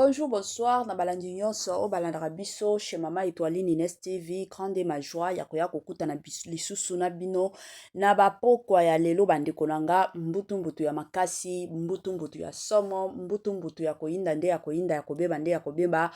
Bonjour, bonsoir na balandi nyonso oyo balandaka biso chez Mama Etoiline Ines TV. Grande ma joie ya koya kokutana lisusu na bino na bapokwa ya lelo. Bandeko na nga, mbutu mbutu ya makasi, mbutu mbutu ya somo, mbutu mbutu ya koyinda nde ya koyinda, ya kobeba nde ya kobeba,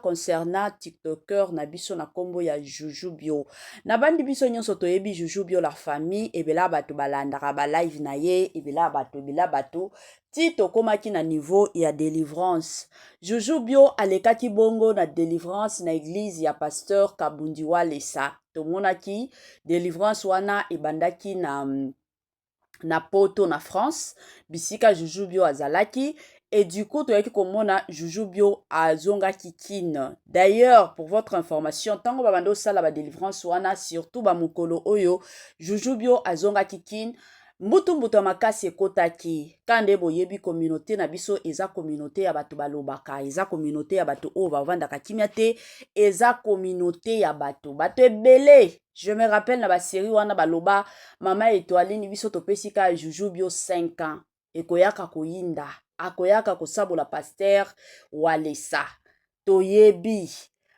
concernant tiktoker na biso na nkombo ya Juju Bio. Na bandi biso nyonso toyebi Juju Bio, la famille. Ebela bato balandaka ba live na ye, ebela bato, ebela bato ti tokomaki na niveau ya délivrance. Juju Bio alekaki bongo na délivrance na église ya pasteur Kabundi Walesa. Tomonaki délivrance wana ebandaki na Poto, na France, bisika Juju Bio azalaki. Et du coup toyaki komona Juju Bio azongaki Kine. D'ailleurs, pour votre information, ntango babanda osala badélivrance wana, surtout bamokolo oyo Juju Bio azongaki Kine, mbutu mbutu ya makasi ekotaki. Ka nde boyebi, communauté na biso eza communauté ya bato balobaka, eza communauté ya bato oyo bavandaka kimia te, eza communauté ya bato ebele. Je me rappelle, na basérie wana baloba: "Mama Etoiline, biso topesi kaka Juju Bio 5 ans, ekoyaka koyinda, akoyaka kosabola pasteur Walesa." Toyebi,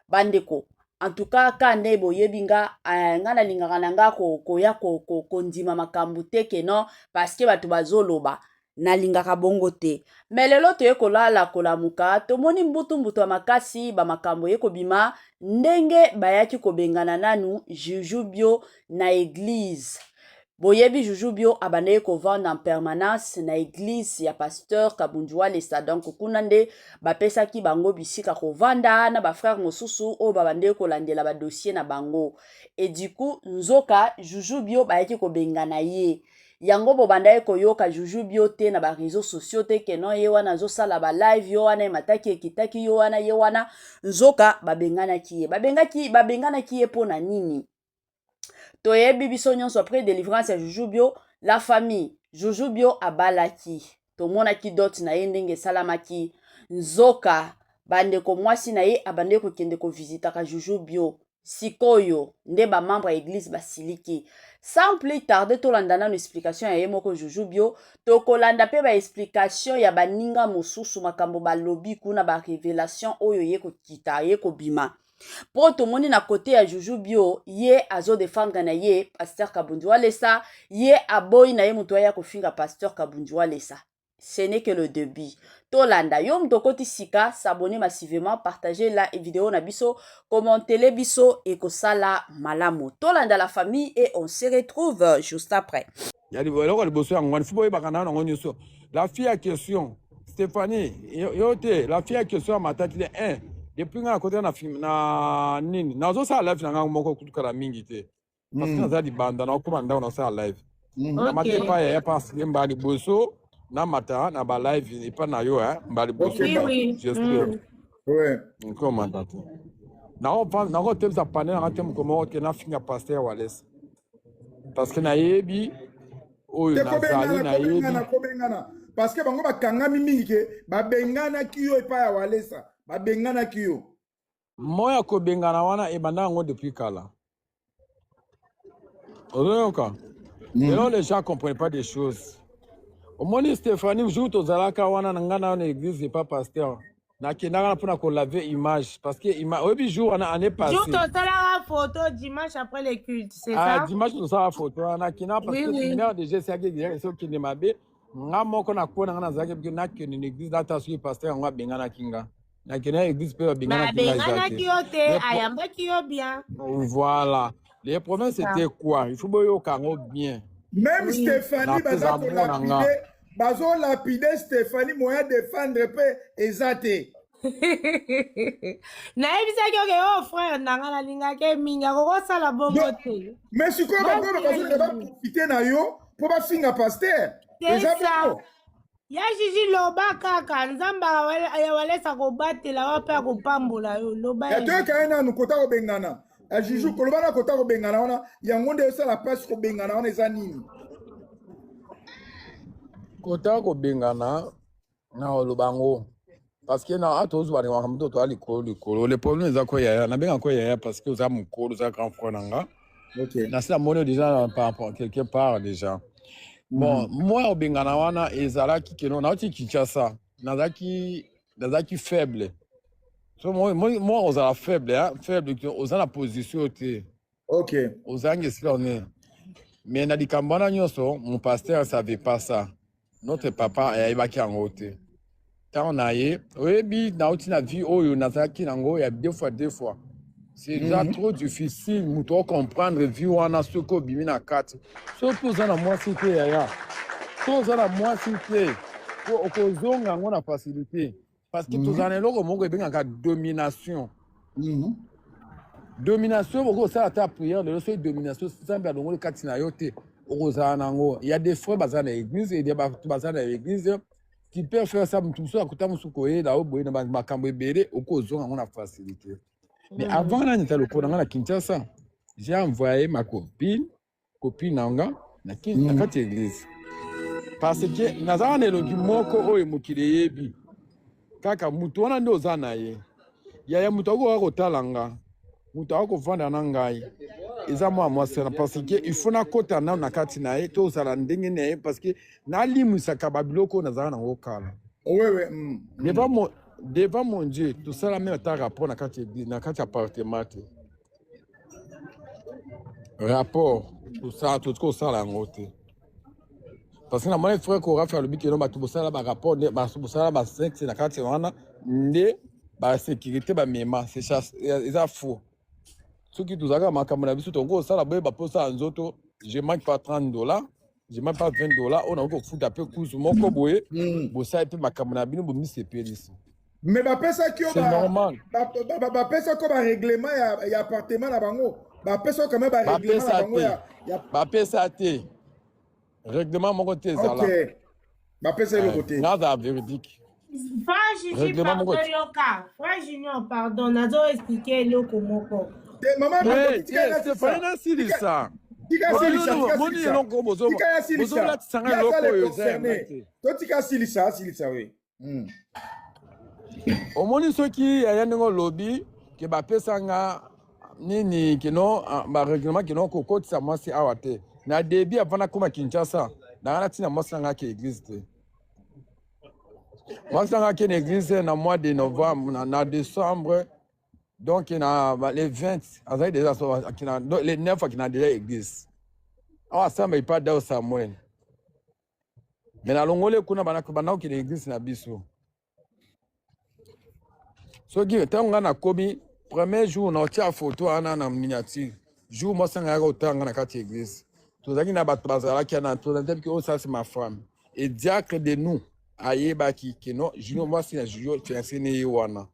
bandeko. En tout cas, ka nde boyebi nga, nga nalingaka na nga koya kondima makambo te ke non, parce que bato bazoloba, nalingaka bongo te. Me lelo toye kolala kolamuka, tomoni mbutu-mbutu ya makasi, bamakambo ye kobima ndenge bayaki kobengana nanu Juju Bio na église. Boyebi, Juju Bio abandaki kovanda en permanence na église ya pasteur Kabundi Walesa. Donc kuna nde bapesaki bango bisika kovanda na bafrère mosusu oyo babandaki kolandela badossier na bango. Et du coup, nzoka Juju Bio bayaki kobengana ye. Yango bobandaki koyoka Juju Bio te na baréseaux sociaux te, ke non, ye wana azosala balive, yo wana emataki ekitaki, yo wana, ye wana. Nzoka babenganaki ye. Babenganaki ye mpo na nini? Toyebi biso nyonso, après délivrance ya Juju Bio, la famille, Juju Bio abalaki. Tomonaki dot na ye ndenge esalamaki. Nzoka, bandeko, mwasi na ye abandaki kokende kovisitaka Juju Bio. Sikoyo nde bamembre ya église basiliki. Sans plus tarder, tolanda nano explication ya ye moko Juju Bio. Tokolanda mpe baexplication ya baninga mosusu, makambo balobi kuna, barévélation oyo ye kokita, ye kobima, mpo tomoni na kote ya Juju Bio, ye azodefendre na ye pasteur Kabundi Walesa. Ye aboyi na ye moto aya kofinga pasteur Kabundi Walesa. Ce n'est que le début. Tolanda. Yo moto okoti sika, s'abonner massivement, partager la vidéo na biso, commentele biso, ekosala malamu. Tolanda, la famille, et on se retrouve juste après. Ya eloko liboso yango wana, faut boyebaka na yango nyonso. La fille ya question, Stéphanie, yo te. La fille ya question amataki le 1 depuis nga nakota na nini, nazosala live na ngango moko kutukala mingi te, parce que naza libanda, nakokóma ndako, nasala live. Namata epai yaya parce mba liboso namata na balive epa na yo mba liboso. J'espère nkomata te, nakotemisa pane nanga te mokolo moko ke nafinga pasteur Walesa, parce que nayebi oyo nazali, nayebi. Kobengana, parce que bango bakangami mingi ke babenganaki yo epai ya Walesa, babenganaki yo. Moya kobengana wana ebanda yango depuis kala. Ozoyoka? Lelo les gens comprennent pas des choses. Omoni, Stéphanie, jour tozalaka wana na ngai na na église epa pasteur, nakendaka mpona kolave image, parce que oyebi jour wana année passée. Jour tosalaka photo dimanche après le culte, c'est Ah, ça. Dimanche tosala photo wana, nakendaka parce que mère déjà esiaki esi okende mabe. Nga moko nakona nga nazalaki bike nakende na église, nata soki pasteur yango abenganaki nga. Nakende na église mpe babenganaki nga, eza abenganaki te. Yo te, ayambaki yo bien. Voilà, le problème, c'était quoi? Il faut boyoka yango bien. Même Stéphanie, baza Napesa mona nga. kolapider, bazolapider Stéphanie, moyen défendre mpe eza te. Nayebisaki oke oyo frère na nga nalingaki mingi, akokosala bongo te. Mais sikoyo bango bazoleka, baprofiter na yo mpo bafinga pasteur. Eza bongo. Ya Jiji, loba kaka, Nzambe ya Walesa kobatela wa mpe akopambola yo, loba. Ya toyoka ye nanu kota kobengana ya Juju, koloba na kota kobengana wana, yango nde esala mpasi. Kobengana wana eza nini? Kota kobengana na koloba yango, parce que na tozwa makambo to toya likolo likolo. Le problème eza ko yaya, nabenga ko yaya parce que oza mokolo, oza grand frère na nga. Nasi namoni déjà par rapport quelque part déjà. Bon, moi obengana wana ezalaki keno nauti Kinshasa, nazalaki Nazalaki faible. So moi moi moi ozala faible hein, faible oza na position te. Ok. Ozangi esika one. Mais na likambo wana nyonso, mon pasteur savait pas ça. Notre papa ayebaki yango te. Ntango na ye, oyebi nauti na vie oyo nazalaki nango ya deux fois deux fois. C'est déjà trop difficile moto ocomprendre vie wana soki obimi na kati. Soki oza na mwasi te yaya, soki oza na mwasi te, po okozonga yango na facilité. Parce que tozala na eloko moko ebengaka domination. Domination okoki kosala ata prière lelo, soki domination Nzambe alongoli kati na yo te, okozala na yango. Il y a des frères baza na église, il y a bato baza na église qui peuvent faire ça. Moto mosusu akuta mosusu koyela oyo boye na makambo ebele, okozonga yango na facilité. Mais avant nanyata lokola nga na Kinshasa, j'ai envoyé ma copine, copine na nga na na kati ya église, parce que nazalaka na elongi moko oyo mokili eyebi kaka motu wana nde oza na ye. Yaya, moto akoka kotala nga, moto akoka kovanda na ngai eza mwa mwasi wana, parce que il faut nakota nano na kati na ye, tozala ndenge na ye, parce que nalimwisaka babiloko oyo nazalaka nango kala. Wewe. Devant mon Dieu, tosala meme ata rapport na kati na kati appartement te. Rapport tosala, totika kosala yango te, parce que namoni frère Korafi alobi keno bato bosala barapport nde bosala basexe na kati wana nde basécurité bamema. Eza faux. Soki tozalaka makambo na biso, tokoki kosala boye baposa ya nzoto. Je manque pas 30 $, je manque pas 20 $, oyo nakoki kofuta mpe kuzu moko boye. Bosali mpe makambo na bino, bomisepelisi. Mais bapesaki yo C'est normal. Bapesaki yo barèglement ya appartement na bango, bapesaki yo quand même barèglement na Bapesa bango te. ya Bapesa te, règlement moko te ezala. Ok, bapesa eloko te. Nga azala véridique. Frère Gigi, Règlement moko pardon, yoka. Frère Junior, pardon, nazo expliquer eloko moko. Te, mama. Te, tika te, ya. Stéphanie, nasilisa. Tika silisa, tika Moni silisa. eloko Tika ya silisa. bozolatisanga Ye aza eloko le oyo eza yanga concerné. te. Totika asilisa, asilisa we. Omoni, soki yaya ndenge olobi ke bapesanga nini keno barèglement keno kokotisa mwasi awa te, na début avant nakóma Kinshasa, nanga natina mwasi nanga ake église te. Mwasi nanga ake na église na mois de novembre, na décembre, donc na le 20 azali déjà so akina, donc le 9 akina déjà église awa, asamba epa Dao Samuel. Mais nalongoli kuna, banda kokende église na biso. Soki ntango ngai nakomi premier jour, na otia photo wana na miniature, jour mwasi ngai ayaka kotanga na kati ya église, tozalaki na bato bazalaki wana, tozalaki oyo, ça c'est ma femme. Et diacre de nous ayebaki keno Junior, mwasi na Junior, fiancé ne ye wana.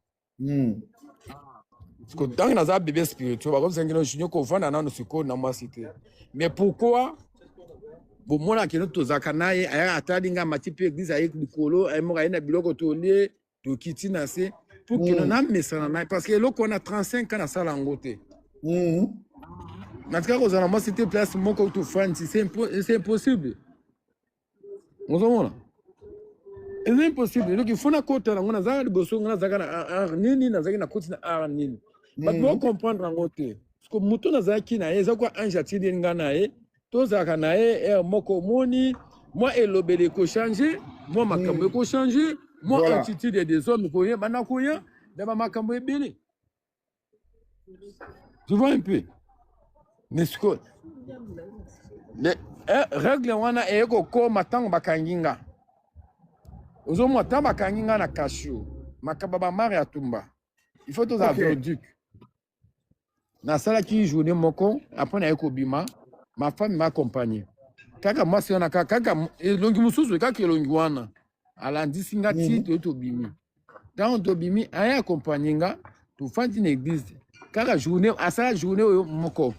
Parce que ntango naza bébé spirituel, bakomisaki keno Junior kovanda nano sikoyo na mwasi te. Mais pourquoi bomona keno tozalaka na ye, ayaka atali ngai, amati mpe église, aye likolo, aye moko, aye na biloko, tolie, tokiti na se pour keno namesana na ye, parce que eloko wana 35 ans nasala yango te. Natika kozala mwasi te place moko tofandi, c'est impossible. Ozomona, eza impossible. Donc il faut nakota nango. Nazalaka liboso, nga nazalaka na art nini, nazalaki na koti na art nini, bato bacomprendre yango te, parce que moto nazalaki na ye eza kwa ange atindi nga na ye, tozalaka na ye ere moko. Omoni, mwa elobeli ekochange, mwa makambo ekochange, mwa attitude des hommes koya, banda koya na bamakambo ebele, tu vois un peu. Mais sikoyo règle wana eye kokóma ntango bakangi nga. Ozomona, ntango bakangi nga na kasho, makambo ya bamare ya tumba, il faut tozala véridique. Nasalaki journée moko, après naye kobima, ma femme m'accompagne kaka mwasi wana, kaka elongi mosusu, kaka elongi wana alandisi nga ti toye tobimi. Ntango tobimi, aye accompagne nga, tofandi na église kaka journée, asala journée oyo moko,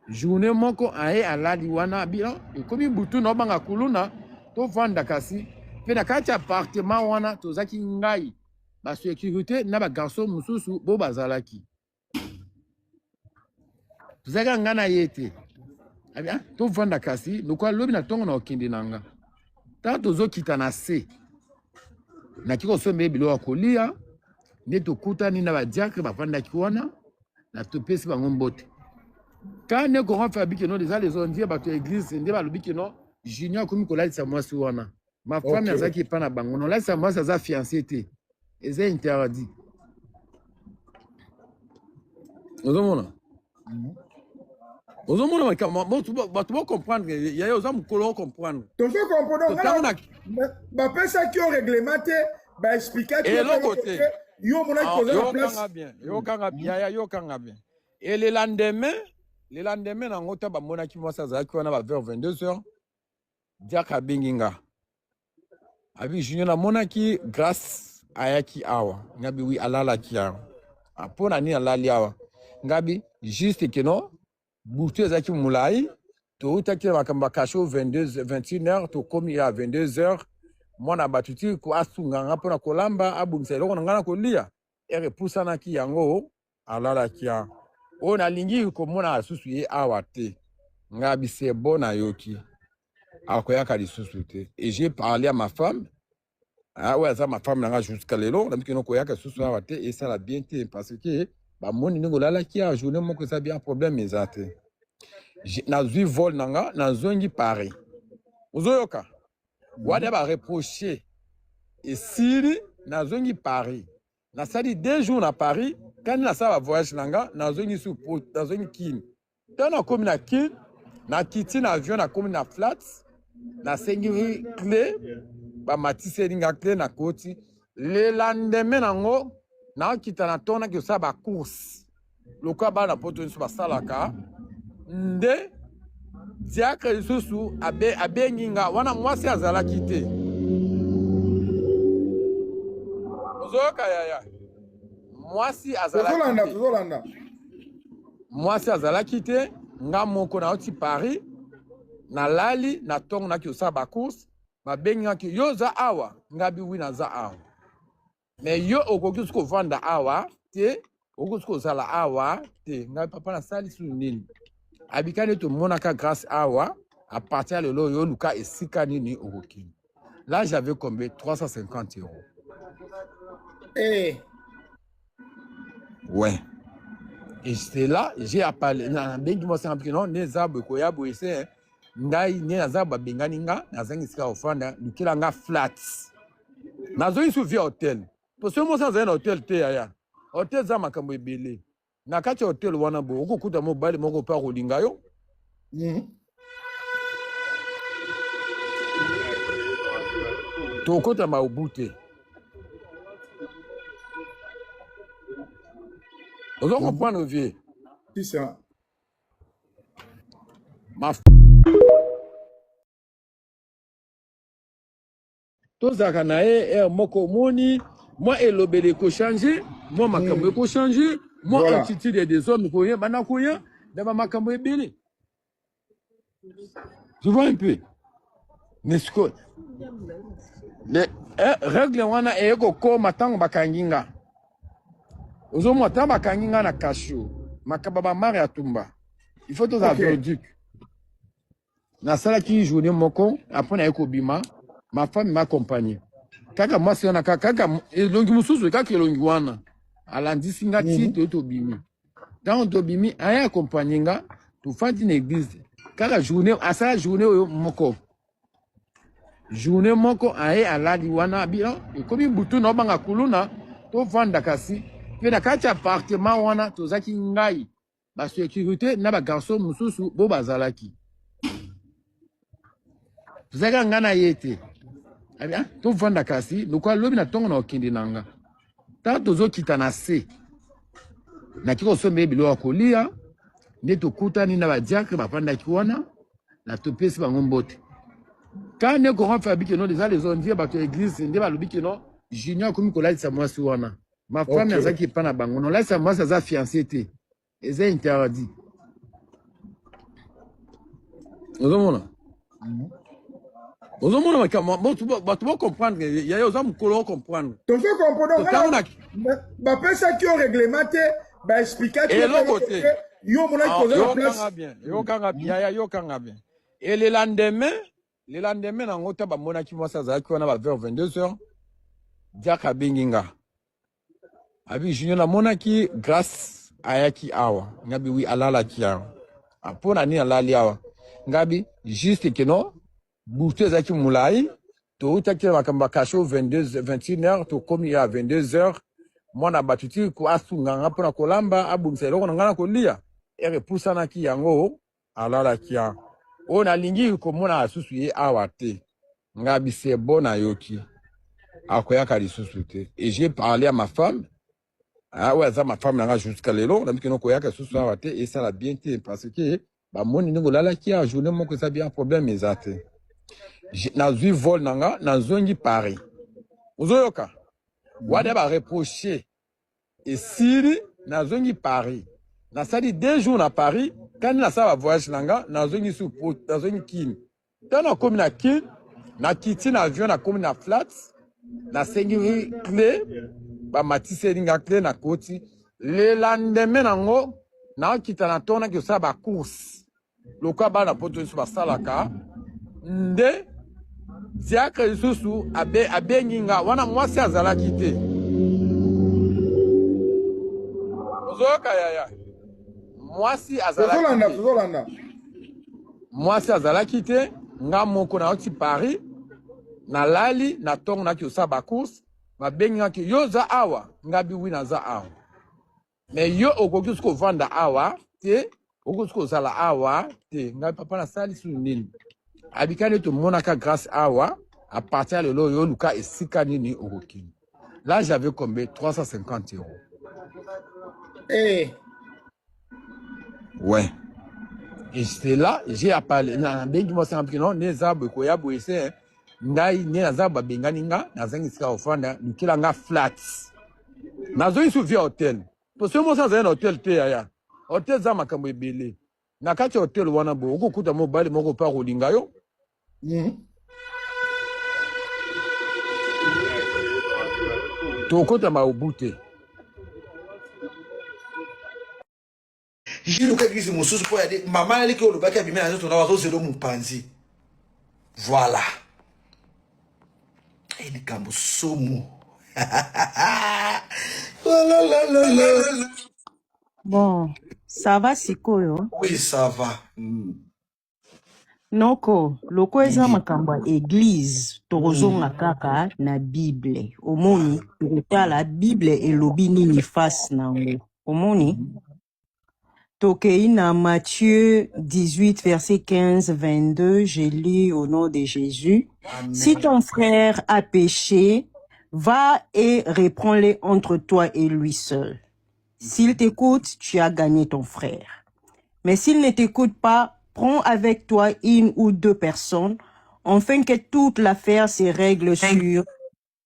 journée moko aye alali wana. Abi ekomi butu, na obanga kuluna, tovanda kasi mpe na kati ya appartement wana. Tozalaki ngai, basécurité na bagarçon mosusu bo bazalaki, tozalaki ngai na ye te. Abi ah, tovanda kasi lokola lobi na ntongo na okende na nga. Ntango tozokita na se, naki kosomba ye biloko ya kolia, nde tokutani na badiacre bafandaki wana, na topesi bango mbote. Ka nde coran fabi keno eza les ondie bato ya église nde balobi keno Junior akomi kolalisa mwasi wana. Ma femme Ok. azalaki epa na bango. Non, lalisa mwasi aza fiancé te. Eza interdit. Ozomona? Ozomona makambo bato bo comprendre yaya oza mokolo o comprendre. Tozo comprendre Ntango nga na bapesaki yo règlement te, ba expliquaki yo eloko te te. yo omonaki Ah, koza na yokanga place. bien, yokanga yaya, yokanga bien. Et le lendemain, le lendemain nango ta bamonaki mwasi azalaki wana ba vers 22 heures, Diaka abengi nga. Abi Junior namonaki Grâce ayaki awa. Ngabi oui alalaki awa. Ah, mpo na nini alali awa? Ngabi juste que non butu ezalaki molai toutaki na makambo ya kasho 22 21 heures tokomi ya 22 heures mwana bato ti asunga nga mpona kolamba abongisa eloko na ngai na kolia ere epusanaki yango alalaki awa oyo nalingi komona lisusu ye awa te ngabi c'est bon nayoki akoyaka lisusu te et j'ai parlé à ma femme. Ah ouais, aza ma femme nanga jusqu'à lelo nabiki no koyaka lisusu awa te esala bien te parce que bamoni ndenge olalaki awa journée moko eza bien problème eza te. Nazwi vol na nga nazongi Paris ozoyoka wana bareproche esili nazongi Paris nasali 2 jours na Paris kani nasala bavoyage na nga nazongi su nazongi Kini ntango nakomi na Kini nakiti na avion nakomi na flat nasengi clé bamatiseli nga clé nakoti le lendemain nango nakita na ntongo naki kosala bacourse lokola bana poto nyonso basalaka nde diacre lisusu abengi nga wana mwasi azalaki te ozoyoka yaya mwasi azalaki Tozolanda, te tozolanda. Mwasi azalaki te nga moko nauti Paris nalali na ntongo naki kosala bacourse babengi ngaki yo oza awa ngabi wi naza awa me yo okoki soki kovanda awa te okoki soki kozala awa te ngai papa nasali susu nini abika nde tomonaka grâce awa à partir ya lelo oyo oluka esika nini okokende. Là j'avais combien? 350 euros. Eh. Ouais. Et c'est là, j'ai appelé, nabengi mwasi nga non, nde eza boye koya boye se ngai nde naza babengani nga nazangi esika kofanda lukela nga flat nazongi su via hotel po soki mwasi azali na hotel te yaya hotel eza makambo ebele na kati ya hotel wana boye okokuta mobali moko mpe akolinga yo. Tokota maobu te ozo comprendre vie. C'est ça. Ma tozalaka na ye heure moko omoni mwa elobeli ekochange mwa makambo ekochange mwa Voilà. attitude ya des hommes koya banda koya na bamakambo ebele. Tu vois un peu mais sikoyo règle wana eye kokoma ntango bakangi nga ozomona ntango bakangi nga na kasho makambo bamare ya tumba il faut tozala Ok. verdict. Nasalaki journée moko après naye kobima ma femme m'accompagne kaka mwasi wana kaka elongi mosusu kaka elongi wana alandisi nga ti toye tobimi ntango tobimi aye accompagne nga tofandi na église kaka journée asala journée oyo moko journée moko aye alali wana abi non ekomi butu na obanga kuluna tovanda kasi mpe na kati ya appartement wana tozalaki ngai basécurité na bagarçon mosusu bo bazalaki tozalaki ngai na ye te abi ah, tovanda kasi lokola lobi na ntongo na okende na nga ntango tozokita na se naki kosomba ye biloko ya kolia nde tokutani na badiacre bafandaki wana na topesi bango mbote ka nde coran fabi keno eza les ondie bato ya église nde balobi keno junior akomi kolalisa mwasi wana ma femme Ok. azalaki epa na bango nolalisa mwasi aza fiancé te eza interdit. Ozomona ozomona makambo bato bocomprendre yaya oza mokolo ocomprendre. Tozo comprendre ntango nga na bapesaki yo règlement te, ba expliquaki yo eloko te yo omonaki koza na place. Yokanga bien, yokanga yaya, yokanga bien. Et le lendemain, le lendemain nango ta bamonaki mwasi azalaki wana ba vers 22 heures diaka abengi nga abi Junior namonaki grâce ayaki awa ngabi wi alalaki awa. Ah, mpo na nini alali awa ngabi juste que non butu ezalaki molai Toutaki na makambo ya cachot 22 21 heures, tokomi ya 22 heures. Mwana bato ti ko asunga nga mpona kolamba, abongisa eloko na nga na kolia. Heure epusanaki yango alalaki ya oyo nalingi komona lisusu ye awa te. Nga bise bo nayoki akoyaka lisusu te. Et j'ai parlé à ma femme, ah oyo aza ma femme na nga jusqu'à lelo, nabiki no koyaka lisusu awa te, esala bien te parce que bamoni ndenge olalaki awa journée moko eza bien, problème eza te. Nazwi vol na nga, nazongi Paris. Ozoyoka wana ba reproche esili, nazongi Paris, nasali 2 jours na Paris. Kani nasala ba voyage na nga, nazongi su, nazongi Kini. Ntango nakomi na Kini, nakiti na avion, nakomi na flat, nasengi clé, bamatiseli nga clé, nakoti. Le lendemain nango nakita na ntongo, naki kosala ba course lokola bana poto nyonso basalaka. Nde diacre lisusu abengi nga wana, mwasi azalaki te. Ozoyoka yaya? Mwasi azalaki Tozolanda. te. Tozolanda. Mwasi azalaki te, nga moko nauti Paris, nalali na ntongo, naki kosala ba course, babengi ngaki: "Yo oza awa?" Nga bi: "Oui, naza awa." "Mais yo okoki soki kovanda awa te, okoki soki kozala awa te." Ngai: "Papa, nasali susu nini?" Abika nde tomonaka grâce awa. À partir ya lelo oyo, oluka esika nini okokende. Là, j'avais combien? 350 euros. Eh. Ouais, et c'est là j'ai appelé, nabengi mwasi nga, non, nde eza boye, koya boye se ngai nde naza, babengani nga, nazangi esika kofanda, lukela nga flat. Nazongi su via hotel, po soki mwasi azali na hotel te, yaya, hotel eza makambo ebele na kati ya hotel wana. Boye okokuta mobali moko mpe akolinga yo. Tokota maobu te. Jiluka église mosusu mpo ya mama yaliki olobaki abimi na nzoto na azozela mopanzi. Voilà, e likambo somo. La. Bon, ça va sikoyo? Oui, ça va. Noko, loko eza makambo ya église, tokozonga kaka na Bible. Omoni, tokotala Bible elobi nini face nango. Omoni? Tokei na Matthieu 18, verset 15, 22, j'ai lu au nom de Jésus. Si Amen. ton frère a péché, va et reprends-le entre toi et lui seul. S'il t'écoute, tu as gagné ton frère. Mais s'il ne t'écoute pas, prends avec toi une ou deux personnes, afin que toute l'affaire se règle sur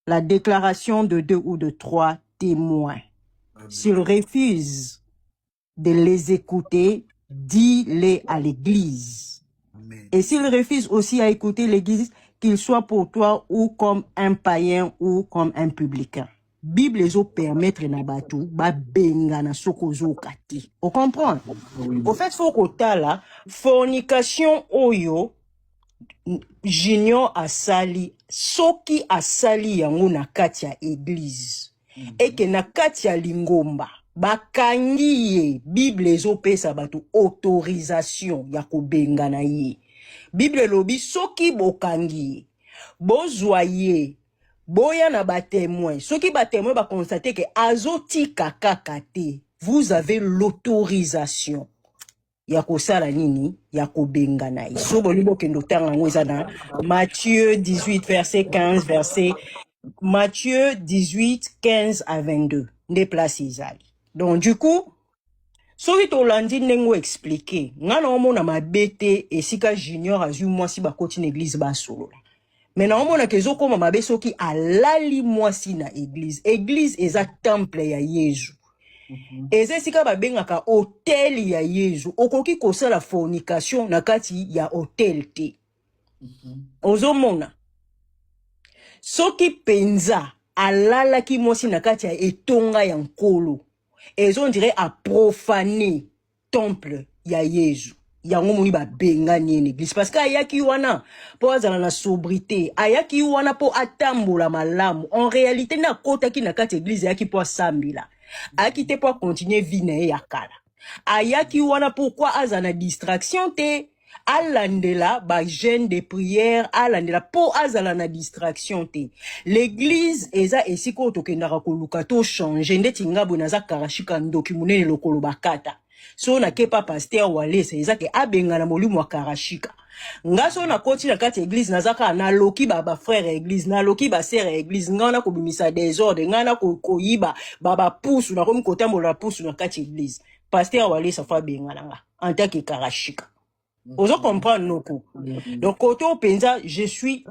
la déclaration de deux ou de trois témoins. S'il refuse de les écouter, dis-les à l'église. Amen. Et s'il refuse aussi à écouter l'église, qu'il soit pour toi ou comme un païen ou comme un publicain. Bible ezo permettre na bato babengana soki ozoyoka te. Ocomprendre? Oui. Au fait, faut kotala fornication oyo Junior asali. Soki asali yango na kati ya église, eke na kati ya lingomba bakangi ye, Bible ezopesa bato autorisation ya kobengana ye. Bible elobi soki bokangi ye, bozwa ye, boya na ba témoin. Soki ba témoin baconstate ke azotika kaka te, vous avez l'autorisation ya kosala nini? Ya kobengana ye. So bolingi, bokende otanga yango, eza na Matthieu 18 verset 15, verset Matthieu 18 15 à 22 nde place ezali. Donc du coup, soki tolandi ndenge oexpliquer nga, na omona mabe te esika Junior azwi mwasi, bakoti na église, basolola. Me naomonaka ezokóma mabe soki alali mwasi na église. Église eza temple ya Yezu, eza esika babengaka autel ya Yezu. Okoki kosala fornication na kati ya autel te. Ozomona, soki mpenza alalaki mwasi na kati ya etonga ya Nkolo, ezo on dirait aprofaner temple ya Yezu. Yango moni babengani ye na église, parce que ayaki wana mpo azala na sobriété, ayaki wana mpo atambola malamu. En réalité, nde akotaki na kati ya église, ayaki mpo asambela, ayaki te mpo acontinue vie na ye ya kala. Ayaki wana pourquoi? Aza na distraction te. Alandela ba jeune de prière, alandela po azala na distraction te. L'église eza esika oyo tokendaka koluka to changer ndeti nga boye naza karashika ndoki munene lokolo bakata. So nake pa pasteur Walesa eza ke abengana molimo ya karashika. Nga so nakoti na kati ya eglise naza kaka naloki ba ba frère ya eglise, naloki ba sœur ya eglise, nga wana kobimisa desordre, nga wana koyiba ba ba pusu, nakomi kotambola na pusu na kati ya eglise. Pasteur Walesa faut abengana nga en tant que karashika. Ozo comprendre noko. Donc koto penza je suis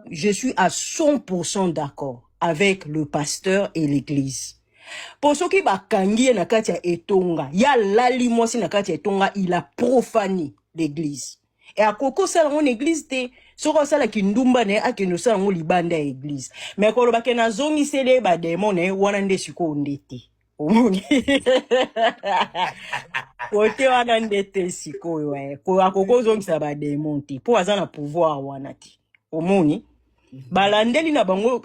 à 100% d'accord avec le pasteur et l'église. Po soki bakangi ye na kati ya etonga, ya lali mwasi na kati ya etonga, il a profané l'église. E akoki kosala yango na église te. Soki asalaki ndumba na ye, akende kosala yango libanda ya église. Mais koloba ke nazongiseli ye bademo na ye wana nde sikoyo nde te. Omoni kote wana nde te sikoyo eh. Akoki kozongisa bademo te mpo aza na pouvoir wana te. Omoni balandeli na bango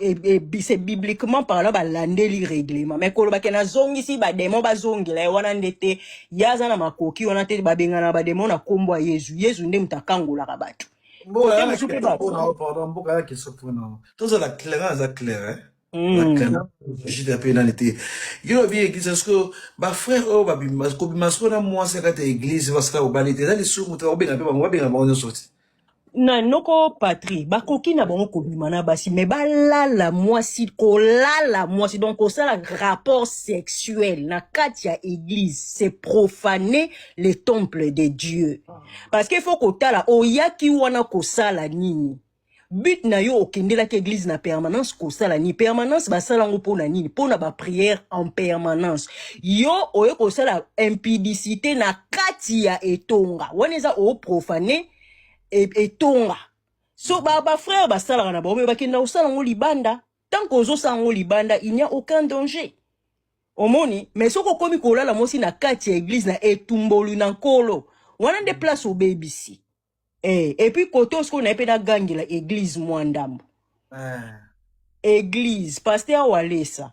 c'est bibliquement parlant, balandeli règlement, mais koloba ke nazongisi bademo bazongela ye wana nde te. Ye aza na makoki wana te. Babengana na bademo na nkombo ya Yezu. Yezu nde moto akangolaka bato. Mboka Kote ya na mosusu mpe question bato mpona pardon, mboka ya question mpona tozala clair, aza clair, hein? La clair jita mpe nani te. Yo lobi église, est-ce que bafrère oyo babima kobima sikoyo na mwasi ya kati ya église, basala kobali te, eza lisumu te? Bakobenga mpe bango, babenga bango nyonso te. Na noko Patri, bakoki na bango kobima na basi, me balala mwasi, kolala mwasi, donc kosala rapport sexuel na kati ya église, c'est profaner le temple de Dieu, parce que faut kotala oyaki wana kosala nini. But na yo, okendelaki église na permanence kosala nini? Permanence basala yango mpo na nini? Mpo na baprière en permanence. Yo oye kosala impudicité na kati ya etonga wana, eza oprofane etonga. So bafrère ba basalaka na bango, me bakenda kosala yango libanda. Tant que ozosala yango libanda, il n'y a aucun danger, omoni. Mais soki okomi kolala mwasi na kati ya église, na etumbolu na Nkolo wana, nde place obebisi. Et puis kote oyo sikoyo naye mpe nagangela église mwa ndambo. Église, pasteur Walesa,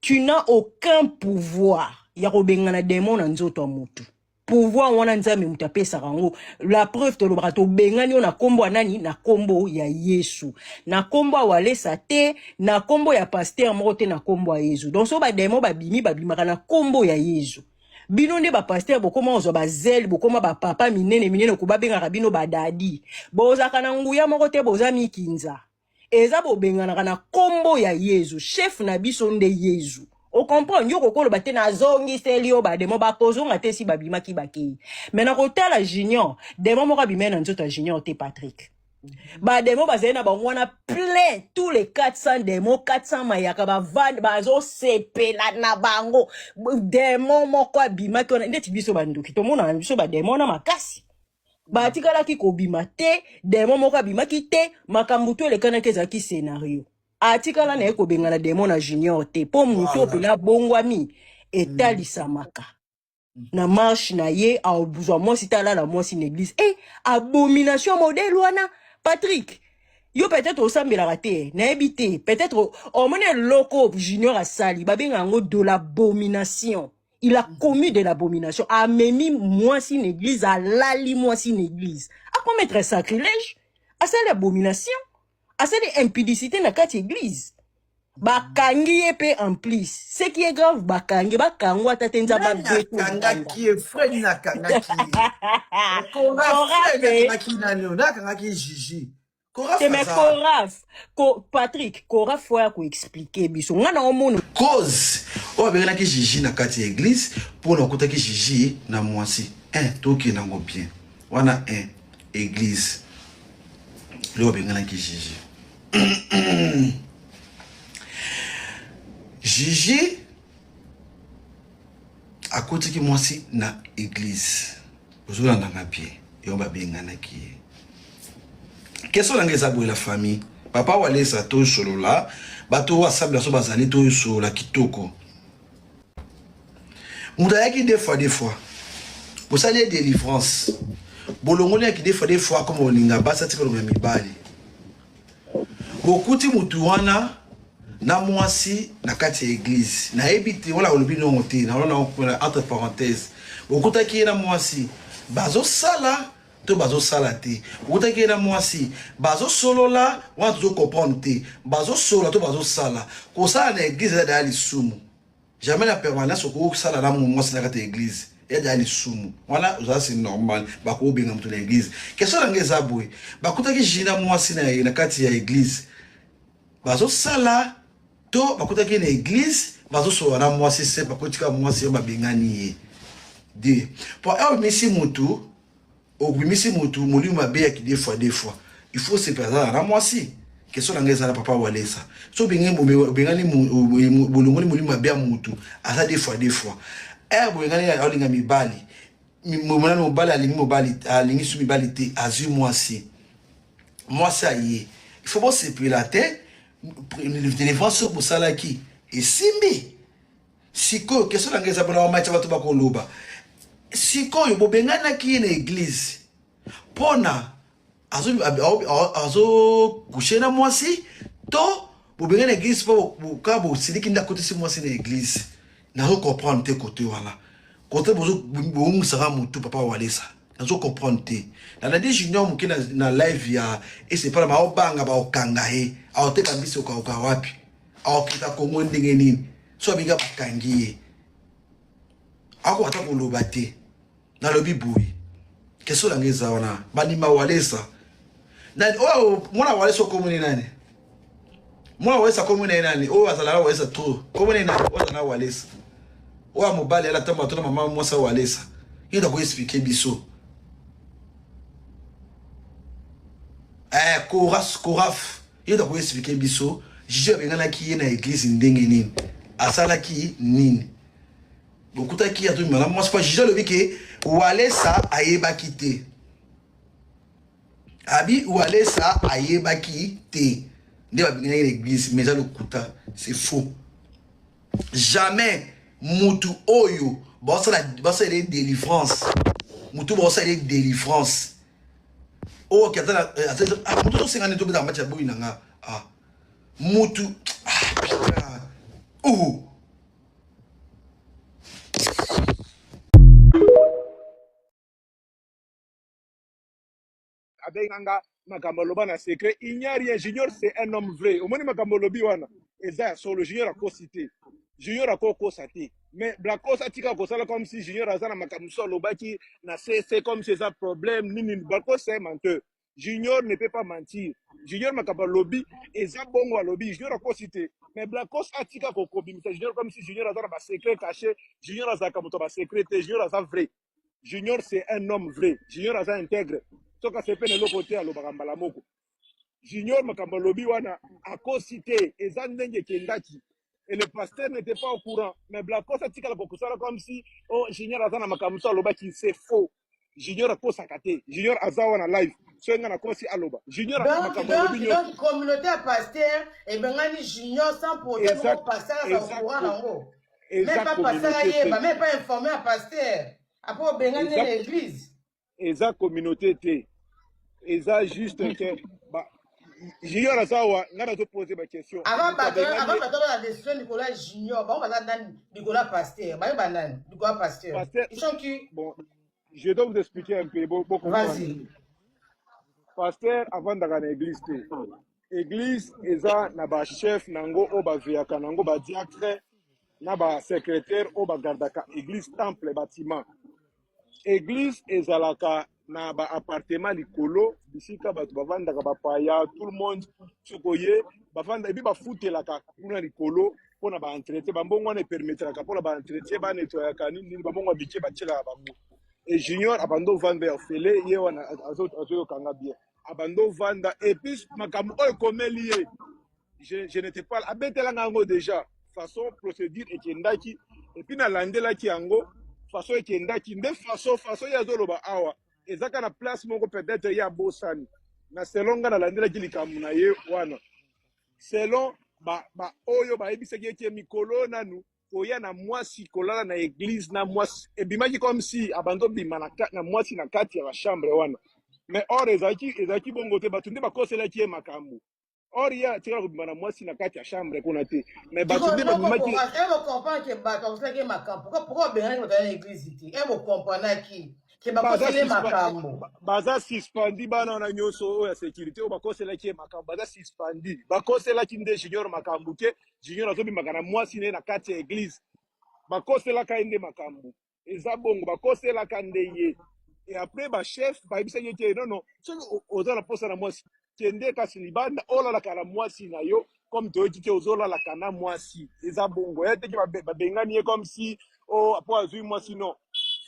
tu n'as aucun pouvoir ya kobengana démon na nzoto ya motu. Pouvoir wana, Nzambe moto apesaka yango. La preuve, tolobaka tobengani yo na nkombo ya nani? Na nkombo ya Yesu. Na nkombo ya Walesa te, na nkombo ya pasteur moko te, na nkombo ya Yesu. Donc so bademo babimi, babimaka na nkombo ya Yesu. Bino nde bapasteur bokóma kozwa bazele, bokóma bapapa minene minene, ko babengaka bino badadi. Bozalaka na nguya moko te, boza mikinza. Eza bobenganaka na nkombo ya Yezu. Chef na biso nde Yezu, ocomprendre? Yo kokoloba te nazongiseli yo bademo, bakozonga te. Si babimaki, bakei. Me na kotala Junior, demo moko abimai na nzoto ya Junior te. Patrick, bademo bazali na bango wana plein, tous les 400 demo, 400 mayaka bavande, bazosepela na bango. Demo moko abimaki wana ndeti biso bandoki tomonaka na biso bademo wana makasi, batikalaki kobima te. Demo moko abimaki te. Makambo to elekanaki ezalaki scénario. Atikala na ye kobengana demo na Junior te, mpo motu oyo mpena abongwami etalisamaka na marche na ye. Azwa mwasi te, alala mwasi na église, e abomination modèle wana. Patrick, yo peut-être osambelaka te, nayebi te. Peut-être omoni eloko Junior asali, babenga yango de l'abomination. Il a commis de l'abomination. Amemi mwasi na église, alali mwasi na église, acommettre sacrilège, asali abomination, asali impudicité na kati église. Bakangi ye mpe en plus, ce qui est grave, bakangi, bakangwa ata te. Nzambe Nani abeto libanda. Akangaki ye? Frère nini akangaki ye? Kora frère nini Koraf. Akangaki nani oyo? Nani akangaki Gigi? Koraf. Te, me Aza Koraf ko, Patrick, Koraf oyo akoexpliquer biso, nga na omona. Cause oyo abenganaki Gigi na kati ya église, mpona akutaki Gigi na mwasi. Un tokende yango bien wana. Un église oyo abenganaki Gigi, Gigi akotiki mwasi na église. Ozolandanga bien? Yango babenganaki ye. Question na ngai eza boye, la famille, papa Walesa, tosolola. Bato oyo asambela so bazali, tosolola kitoko. Moto ayaki deux fois, deux fois bosali ye délivrance, bolongoli yaki deux fois, deux fois akoma kolinga basi, atika kolonga mibali. Bokuti motu wana na mwasi na kati ya église. Nayebi te wana olobi nongo te, naona entre parenthèse, bokutaki ye na mwasi bazosala. to bazosala te? Okutaki ye na mwasi bazosolola, wana tozo comprendre te. Bazosolola to bazosala? Kosala na eglise eza daya lisumu. Jamais na permanence okoki kosala na mwasi na kati ya eglise. Eza daya lisumu. Wana ozala c'est normal, bakobenga moto na eglise. Question na ngai eza boye. Bakutaki Gina mwasi na ye na kati ya eglise. Bazosala to bakutaki ye na eglise bazosolola na mwasi se bakotika mwasi yo babengani ye de po awa obimisi mutu obimisi mutu molimo mabe ya deux fois deux fois il faut sepela azala na mwasi question na ngai ezala papa walesa so obengani bolongoli molimo mabe ya mutu aza deux fois deux fois ere boyengani alinga mibali monani mobali alingi mobali alingi su mibali te azwi mwasi mwasi aye il faut bosepela te delivrance oyo bosalaki esimbi sikoyo question na ngai eza mpona bamatia bato bakoloba sikoyo bobenganaki ye na eglise mpona azo couche na mwasi to bobengani na eglise mpo kaka bosiliki nde akotisi mwasi na eglise? Nazo comprendre te kote wana, kote bozongisaka motu. Papa Walesa, nazo comprendre te. Nalandi Junior moke na live ya esepala, baobanga baokanga ye, aoteka mbisi okauka wapi, aokita Kongo ndenge nini? So abinga bakangi ye, akoka ata koloba te. Nalobi boye, question na ngai eza wana, bandima Walesa nani? Oyo mwana Walesa okomoni nani? Mwana Walesa akomi na ye nani? Oyo azalaka Walesa trop, komoni nani? Oyo azalaka Walesa, oyo mobali ala ntango atona mama mwasi ya Walesa, ye nda koexpliquer biso. Koras Koraf, ye nda koexpliquer biso Jiji abenganaki ye na eglise ndenge nini, asalaki nini, bokutaki atobima na mwasi? Pa Jiji alobi ke Walesa ayebaki te, abi Walesa ayebaki te nde babenganaki na eglise, mais eza lokuta, c'est faux. Jamais mutu oyo basala ye délivrance, mutu baosala ye délivrance oyo ke aza mutu tosenga nde tobetaka match ya boyi na nga. Ah, mutu, ah, putain, oh. Abenga nga makambo aloba na secret, il n'y a rien. Junior, c'est un homme vrai. Omoni makambo olobi wana eza ya solo. Junior akosi te, Junior akokosa te, mais Blacos atika kosala comme si Junior aza na makambo mosusu alobaki na cc, comme si eza problème nini. Blacos, c'est un menteur. Junior ne peut pas mentir. Junior, makambo alobi eza bongo, alobi Junior akosi te, mais Blacos atika kokobimisa Junior comme si Junior aza na basecret caché. Junior azalaka moto ya basecret te. Junior aza vrai. Junior, c'est un homme vrai. Junior aza intègre. Soki asepe na eloko te, alobaka mbala moko. Junior, makambo alobi wana, akosi te, eza ndenge ekendaki et le pasteur n'était pas au courant. Mais Blacos atikala kokosala comme si, oh, Junior aza na makambo mosusu alobaki, c'est faux. Junior akosaka te. Junior aza wana live, soki nga nakosi, aloba. Junior, donc makambo alobi donc nyonso donc communauté ya pasteur ebengani Junior sans pour autant eza moko pasteur aza au eza courant nango, même eza pas pasteur communauté te. ayeba, même pas informé ya pasteur, après obengani eza na église. Eza communauté te, eza juste ke ba Junior aza awa, ngai nazopose baquestion. Avant Moto bato abengani avant ye bato bana décision likolo ya Junior, bango baza nani likolo ya pasteur? Bayeba nani likolo ya pasteur? Pasteur, Ils sont qui? Bon, je dois vous expliquer un peu, bo comprendre. Vas-y. Pasteur avandaka na église te. Église eza na bachef nango oyo baveyaka nango, badiacre na basecrétaire oyo bagardaka église, temple, bâtiment. Église ezalaka na baappartement likolo, bisika bato bavandaka, bapaya, tout le monde. Soki oye, bavanda epi bafutelaka kuna likolo mpona baentretien. Bambongo wana epermettraka mpona baentretien, banettoyaka nini nini, bambongo ya bike batielaka bango. E Junior abanda ovanda ya ofele, ye wana azoyokanga bien, abanda ovanda. Et puis makambo oyo ekomeli ye, je n'étais pas, abetelanga yango déjà, façon procédure ekendaki, et puis nalandelaki yango, façon ekendaki nde façon ye azoloba awa eza kaka na place moko, peut-être ye abosani. Na selon nga, nalandelaki likambo na ye wana, selon ba, ba oyo bayebisaki eke mikolo nanu koya na mwasi, kolala na église na mwasi, ebimaki comme si abandi obima na mwasi na kati ya bachambre wana, mais or ezalaki bongo te. Bato nde bakoselaki ye makambo. Or ye atikala kobima na mwasi na kati ya chambre kuna te, mais bato nde babimaki. Bocomprendre ke bato bakosalaki ye makambo. Pourquoi obengaki bato ya église te? E bocomprenaki. Ke Baza bakoseli ye suspe makambo. baza suspendi bana wana nyonso oyo ya securite oyo bakoselaki ye makambo baza suspendi. Bakoselaki nde Junior makambo ke Junior azobimaka na mwasi na ye na kati ya eglise. Bakoselaka ye nde makambo. Eza bongo bakoselaka nde ye. Et après ba chef bayebisaki ye ke non non soki oza na posa na mwasi kende kasi libanda olalaka na mwasi na yo comme toyoki ke ozolalaka na mwasi eza bongo ya teke babengani ye comme si oh, po azwi mwasi non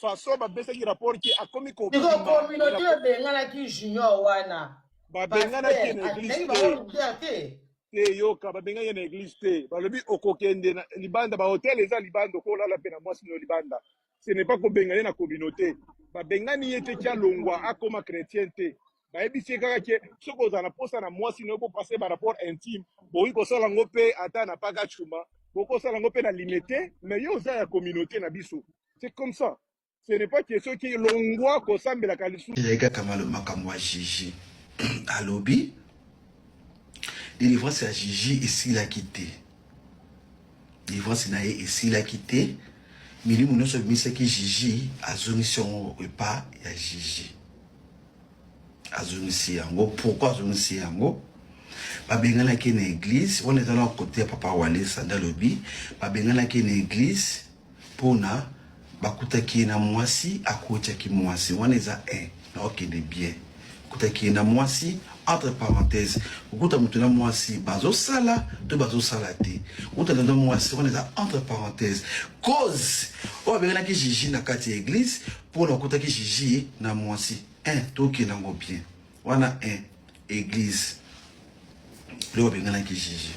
façon bapesaki rapport ke akomi Sikoyo kobima communauté oyo ebenganaki Junior wana, babenganaki ye pasteur na eglise atindaki te bango prière te. te yoka babengaki ye na eglise te balobi okokende na libanda bahotel eza libanda okolala mpe na mwasi no libanda ce n'est pas kobenga ye na communauté babengani ye te ti alongwa akoma chrétien te bayebisi ye kaka ke soki ozala na posa na mwasi na yo bopase ba rapport intime bokoki kosala yango mpe ata na pakachuma bokosala yango mpe na limete mais yo oza ya communauté na biso c'est comme ça ce n'est pas question ki longwa kosambelaka lisusu Ezali kaka makambo ya Gigi. Alobi delivrance ya Gigi esilaki te. Delivrance na ye esilaki te. Milimo nyonso ebimisaki Gigi azongisi yango epa ya Gigi. Azongisi yango. Pourquoi azongisi yango? Babenganaki na eglise wana eza na kote ya papa Walesa nde alobi babenganaki na eglise pona bakutaki ye na mwasi akotiaki mwasi wana eza un na okende bien kutaki ye na mwasi entre parenthèse kokuta moto na mwasi bazosala to bazosala te kokuta na mwasi wana eza entre parenthèse cause oyo abenganaki Gigi na kati ya eglise pona akutaki Gigi na mwasi un tokende yango bien wana un eglise nde babenganaki Gigi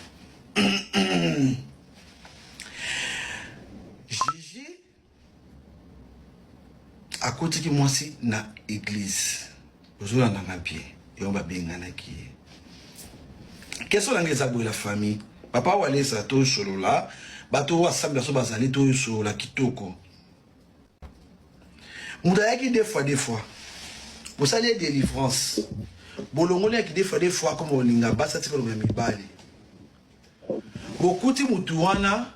Gigi akotiki mwasi na eglise ozolanda nga bien yango babenganaki ye question na nga eza boye la famille papa walesa tosolola bato oyo asambela so bazali tosolola kitoko moto ayaki deux fois deux fois bosali ye délivrance bolongoli yaki deux fois deux fois akoma kolinga basi atika kolonga mibali Bokuti mutu wana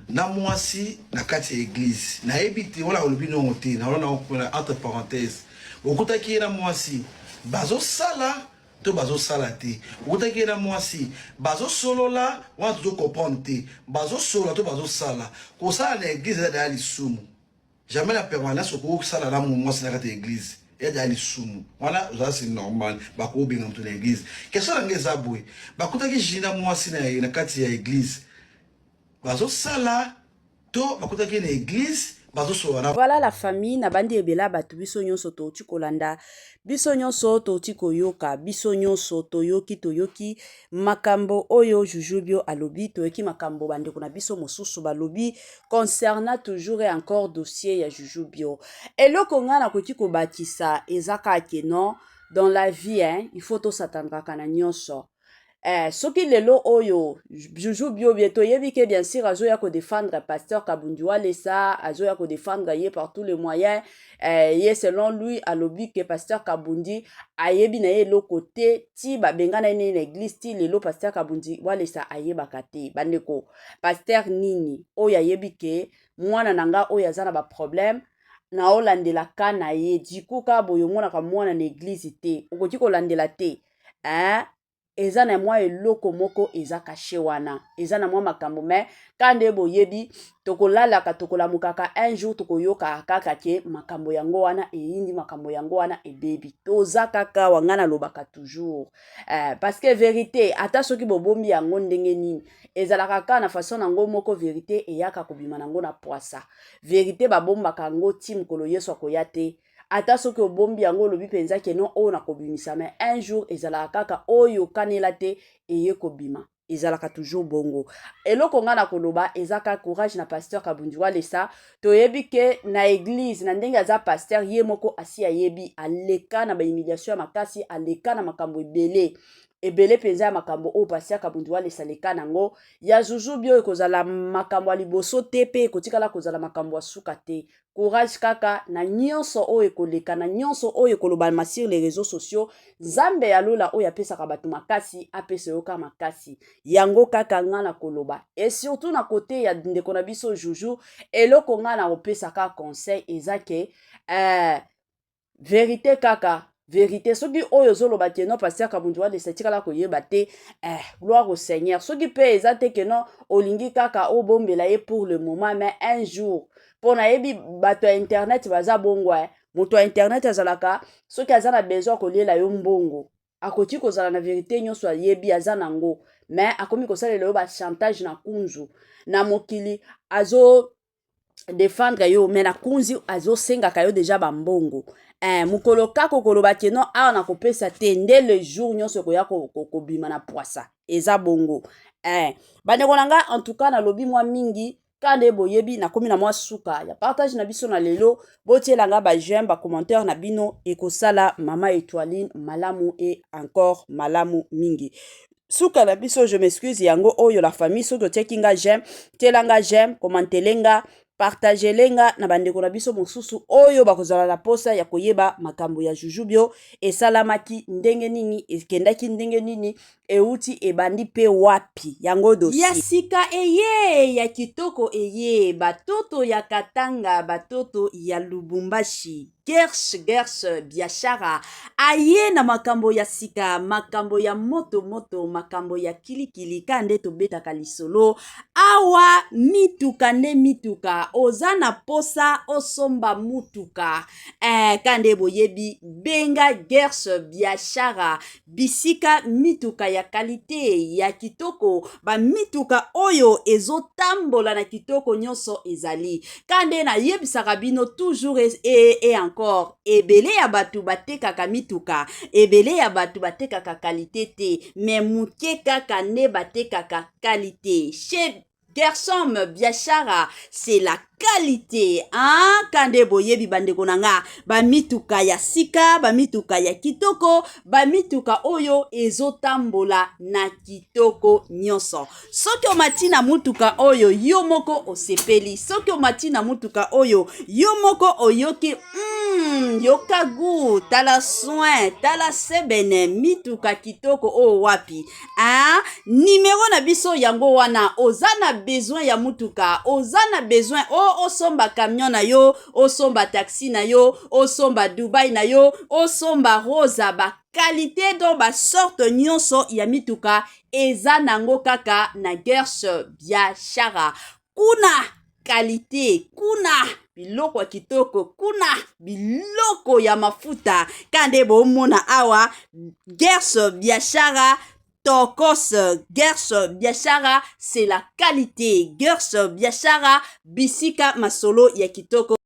na mwasi na kati ya eglise nayebi te wana olobi nongo te na wana entre parenthèse bokutaki ye na mwasi bazosala to bazosala te okutaki ye na mwasi bazosolola wana tozo comprendre te bazosolola to bazosala kosala na eglise eza deya lisumu Jamais na permanence okoki kosala na mwasi na kati ya eglise ya deya lisumu wana ozala c'est normal bakobenga moto na eglise question na ngai eza boye bakutaki jina mwasi na ye na kati ya eglise bazosala to bakutaki na eglise bazosolola na Voilà la famille na bandi ebela bato biso nyonso touti kolanda biso nyonso touti koyoka biso nyonso toyoki toyoki makambo oyo Jujubio alobi toyoki makambo bandeko na biso mosusu balobi concernant toujours et encore dossier ya Jujubio eloko ngai nakoki kobakisa eza kaka ke non dans la vie hein, il faut tosatandraka na nyonso Eh, soki lelo oyo Juju Biobie toyebi ke bien sûr azoya ko défendre pasteur Kabundi Walesa, azoya ko défendre ye par tous les moyens. Eh, ye selon lui alobi ke pasteur Kabundi ayebi na ye eloko te ti babengana ye na église ti lelo pasteur Kabundi Walesa ayebaka te. Bandeko, pasteur nini oyo ayebi ke mwana na nga oyo aza na ba problème naolandela ka na ye du coup ka boye omonaka mwana na église te okoki kolandela te hein eza na mwa eloko moko eza kashe wana eza na mwa makambo me ka nde boyebi tokolalaka tokolamukaka un jour tokoyokaka kaka ke makambo yango wana eyindi makambo yango wana ebebi toza kaka wa ngai nalobaka toujours eh, parce que verite ata soki bobombi yango ndenge nini ezalaka kaka na façon nango moko verite eyaka kobima nango na pwasa verite babombaka yango ti mokolo yesu akoya te ata soki obombi yango olobi mpenza ke non oyo nakobimisa mais un jour ezalaka kaka oyo okanela te eye kobima ezalaka toujours bongo eloko ngai nakoloba eza ka courage na pasteur kabundi walesa toyebi ke na eglise na ndenge aza pasteur ye moko asi ayebi aleka na bahumiliation ya makasi aleka na makambo ebele ebele mpenza ya makambo oyo pasteur kabundi walesa aleka nango ya zuzubi oyo ekozala makambo ya liboso te mpe ekotikala kozala makambo ya suka te Courage kaka na nyonso oyo ekoleka na nyonso oyo ekolobama sur les réseaux sociaux nzambe ya lola oyo apesaka bato makasi apesa yo ka makasi yango kaka nga na koloba et surtout na kote ya ndeko na biso juju eloko nga na kopesa ka conseil eza ke eh, Verite kaka verite soki oyo ozoloba ke non pasteur Kabundu Walesa etikala koyeba te eh, gloire au Seigneur. Soki pe eza te ke non olingi kaka obombela ye pour le moment mais un jour mpo nayebi bato ya internet baza bongo eh. Moto ya internet azalaka soki aza na besoin koliela yo mbongo akoki kozala na verite nyonso ayebi aza nango mais akomi kosalela yo ba chantage na kunzu na mokili azo defendre yo mais na kunzi azosengaka yo deja bambongo eh, mokolo kaka okoloba ke non awa nakopesa te nde le jour nyonso ekoya kobima na pwasa eza bongo eh. Bandeko na ngai en tout cas nalobi mwa mingi ka nde boyebi nakomi na mwa suka ya partage na biso na lelo. Botiela nga ba j'aime, ba commentaire na bino ekosala mama Etoiline malamu et encore malamu mingi. Suka na biso, je m'excuse, yango oyo la famille. Soki otiaki nga j'aime, tiela nga j'aime, commentele nga, partagele nga na bandeko na biso mosusu oyo bakozala na posa ya koyeba makambo ya Jujubio esalamaki ndenge nini, ekendaki ndenge nini, euti ebandi pe wapi yango dossier ya sika eye ya kitoko eye batoto ya Katanga, batoto ya Lubumbashi. Gersh Gersh Biashara aye na makambo ya sika, makambo ya moto moto, makambo ya kilikili. Ka nde tobetaka lisolo awa, mituka nde mituka. Oza na posa osomba mutuka eh, ka nde boyebi, benga Gersh Biashara, bisika mituka ya kalite ya kitoko, bamituka oyo ezotambola na kitoko nyonso ezali. Ka nde nayebisaka bino toujours et, et, et encore, ebele ya bato batekaka mituka, ebele ya bato batekaka kalite te, me moke kaka nde batekaka kalite. Chez Gersom Biashara, c'est la qualité hein? Kande boyebi bandeko na nga, bamituka ya sika, bamituka ya kitoko, bamituka oyo ezotambola na kitoko nyonso. Soki omati na mutuka oyo yo moko osepeli, soki omati na mutuka oyo yo moko oyoki yoka goût, tala soin, tala sebene, mituka kitoko oyo wapi hein? Numero na biso yango wana. Oza na besoin ya mutuka, oza na besoin o osomba camion na yo, osomba taxi na yo, osomba Dubai na yo, osomba Rosa, ba qualité donc ba sorte nyonso ya mituka eza nango kaka na Gersh Biashara. Kuna qualité, kuna biloko ya kitoko, kuna biloko ya mafuta. Kande bomona awa Gersh Biashara tokos. Gersh Biashara c'est la qualité. Gersh Biashara bisika masolo ya kitoko.